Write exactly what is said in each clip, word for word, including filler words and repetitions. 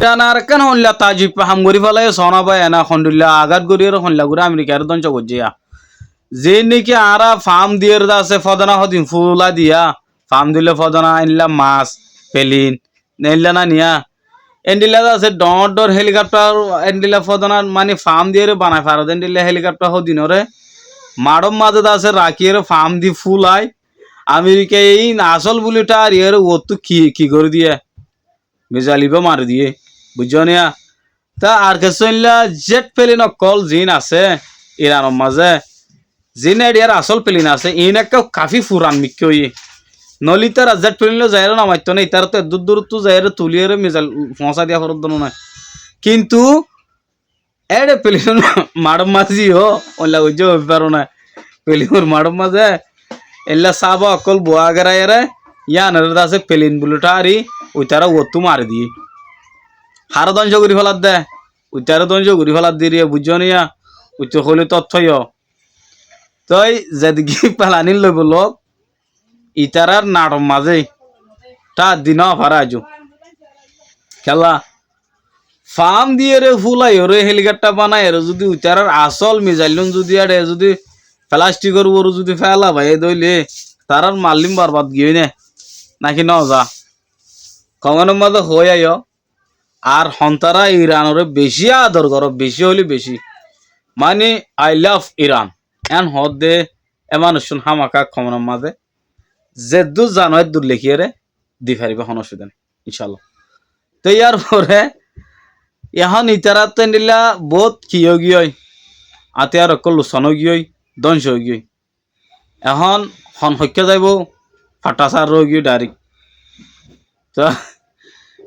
Iran ar ekkán hoilla tajib ham gorí félaiye, sóna bái, ena hondilla agat gorí ar hoilla gorí Amerikare dóngco goijjé ya. Ze niki añára fam diyére de asé fodana hodin fúlai diya, fam dile fodana endilla mas, pelin, endilla na niya. Endilla de asé dhoóñr dhoóñr helikoptar, endilla fodana mani fam diyére banai fare de endilla helikoptar hodinore maçor mazé de asé rakiyére fam di fúlai Amerikaye iín asól buli tháariyére uottú ki, ki gorí diye? Mizail ibá mari diye. Buijjó niya? Te ar kessú endilla zet pelin ókkol ziín asé Iranor mazé, ziín eçiyar asól pelin asé, iín ekká kafí furan mikká óiye. Noóile ítara zet pelin loi zaiyére no maitto né, ítara to eddúr dúrottú zaiyére tuliyére mizail foóñsai diya foredde no né. Kintu éçe pelin maçor mazé yó, óilla goijjé hoói faro na. Pelin maçor mazé, éilla sába ókkol buwá geraiyére, yíanore de asé pelin buli tháari, uitará uottú mari diyé. Haré dóngco gorí féladde, uitará dóngco gorí féladde riya, buijjó niya, uitará hoilé tót hoiyó. Toi zediki pelanín loibo lok, itarár naçor mazé tháa di no faré aijjó. Kiyólla, fam diyére fúlaiyóre helikoptar banaiyóre zudi uitarár asól mizaillún zudi eçe zudi felasthikor uore zudi féla baiyé dóile, tarár mallín borbad giyói né, náki no za? Komenor mazé hoói aiyó, ar hontará Iranoré bicí ador goró, bicí hoilé bicí. Mani, I love Iran. Eén hoódde é manúiccún hámaká komenor mazé zeddúr zano eddúr lekíyeré di faribá, honó ocubidá nái, incállah. Te yárfore ehón itaráttu endilla boóut ki óigiyoi, átiyar ókkol luksán óigiyoi, dónco óigiyoi. Ehón hon hoikká zaibou, faththá sár óigiyoi dhairek. Toi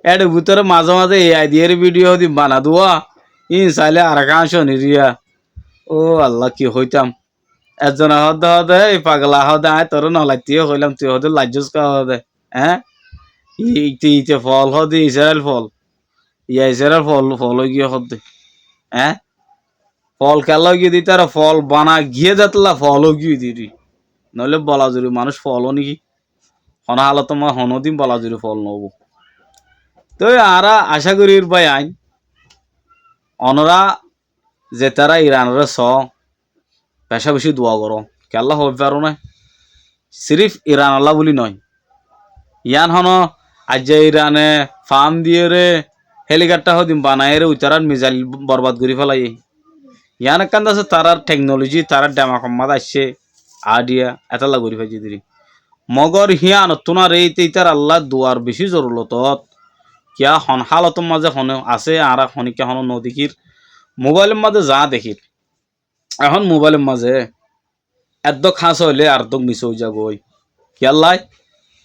éçe bútore mazé mazé ei aidiyar bidiyó hodin bana duwa, íin sailé ar ek añcó niriya. Ó Allah, ki hoitám? Ezzone hoódde hoódde, "Ei fagla," hoódde, "aññí toré no laittó hoilám, tui hoódde laijjós ká," hoódde. Eé? Ite, ite fool hoódde, Israel fool. Iya, Israel fool, fool óigiyoi hoódde. Eé? Fool kiyólla óigiyoi de, ítara fool bana giyé de étolla fool óigiyoi de ri. Noóile bolazuri manúic fool ó néki? Honó hálotor mazé honódin bolazuri fool noóibo. Toi añára acá gorír bái ain, onorá zetará Iranoré soó, becá-becí dua goró. Kiyólla hoói faro né? Siríf Iranolla buli noó. Yián honó aijja Irane fam diyére helikoptar hodin banaiyére uitarár mizail borbad gorí félaiyé. Yián ekkán de asé tarár theknoloji, tarár dhemakor mazé aiccé, aidiya, étolla gorí faijjé de ri. Mogor híyanottún ar éite ítarallá duar bicí zorulot. Kiyá hon hálotor mazé hone asé, añára honikká honó no dekír. Mobáilor mazé zaá dekír. Ehón mobáilor mazé eddúk háñsa óile areddúk misá ói zagói. Kiyólla?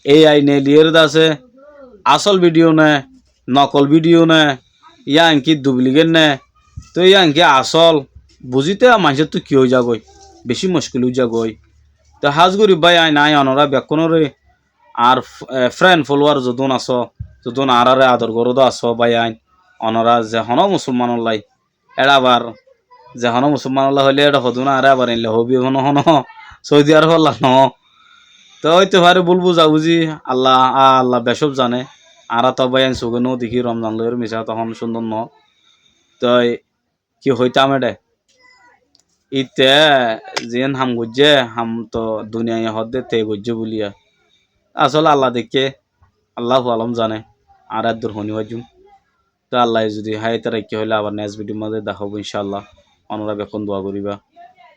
Ei ai neeliyére de asé, asól bidiyó né, nokol bidiyó né, yá enki duplikéth né, toi yá enki asól, buzíte maincóttu ki ói zagói, bicí muckil ói zagói. Toi hás gorí bái ain, aññí onorá bekkúnoré, añár f-, e, fren folowar zodún asó, zodún añáráre ador goró de asó bái ain, onorá ze honó musolmanollái, éçe abar ze honó musolmanollá hoilé éçe hodún añáre abar eilla hoóbi honó honó Soudi Arobollá noó. Toi óito fare búl buzabuzi, Allah, Allah becób zane. Añára toó bái ain suge no dekí, Romzan loiyóre misá hotá hoón cúndor noó. Toi ki hoitám éçe? Íte ziín ham goijjé, ham toó duniyaiye hoódde te goijjé bóliya. Asóle Allah deikké, Allahu alom zane. Añára eddur honí faijjúm. Te Allaye zudi háyate raikké hoilé abar next bidiyór mazé dahá óibo incállah. Onorá bekkún dua goríba.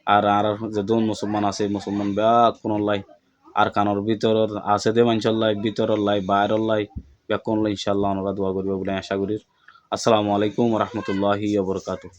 Ar añárar zedún musolman asé, musolman bekkúnollái, Arkanor bútore asé dé maincóllái, bútorollái, bairollái, bekkúnollái incállah onorá dua goríba buli aññí acá gorír. Assalamu alaikum wa rahmatullahi wa barakatuhu.